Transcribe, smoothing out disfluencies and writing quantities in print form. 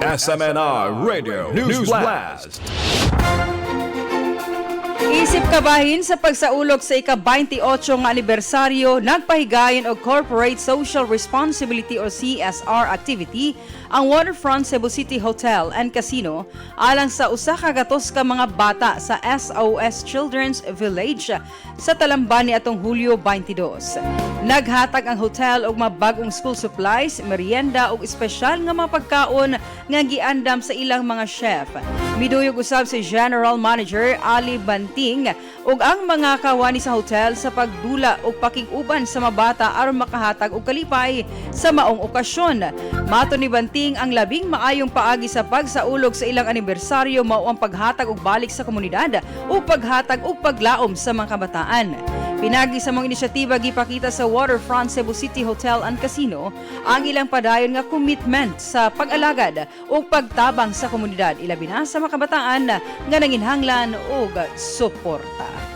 SMNI Radio News Blast. Isip kabahin sa pagsaulog sa ika-28 nga anibersaryo, nagpahigayon og Corporate Social Responsibility o CSR activity ang Waterfront Cebu City Hotel and Casino alang sa 100 ka mga bata sa SOS Children's Village sa Talamban niadtong Hulyo 22. Naghatag ang hotel og mga bag-ong school supplies, merienda ug espesyal nga mga pagkaon nga giandam sa ilang mga chef. Miduyog usab si General Manager Ali Banting ug ang mga kawani sa hotel sa pagdula ug pakig-uban sa mga bata aron makahatag og kalipay sa maong okasyon. Matod ni Banting, ang labing maayong paagi sa pagsaulog sa ilang anibersaryo mao ang paghatag og balik sa komunidad ug paghatag og paglaom sa mga kabataan. Pinagi sa mga inisyatiba, gipakita sa Waterfront Cebu City Hotel and Casino ang ilang padayon nga commitment sa pag-alagad ug pagtabang sa komunidad, ilabi na sa mga kabataan nga nanginhanglan og suporta.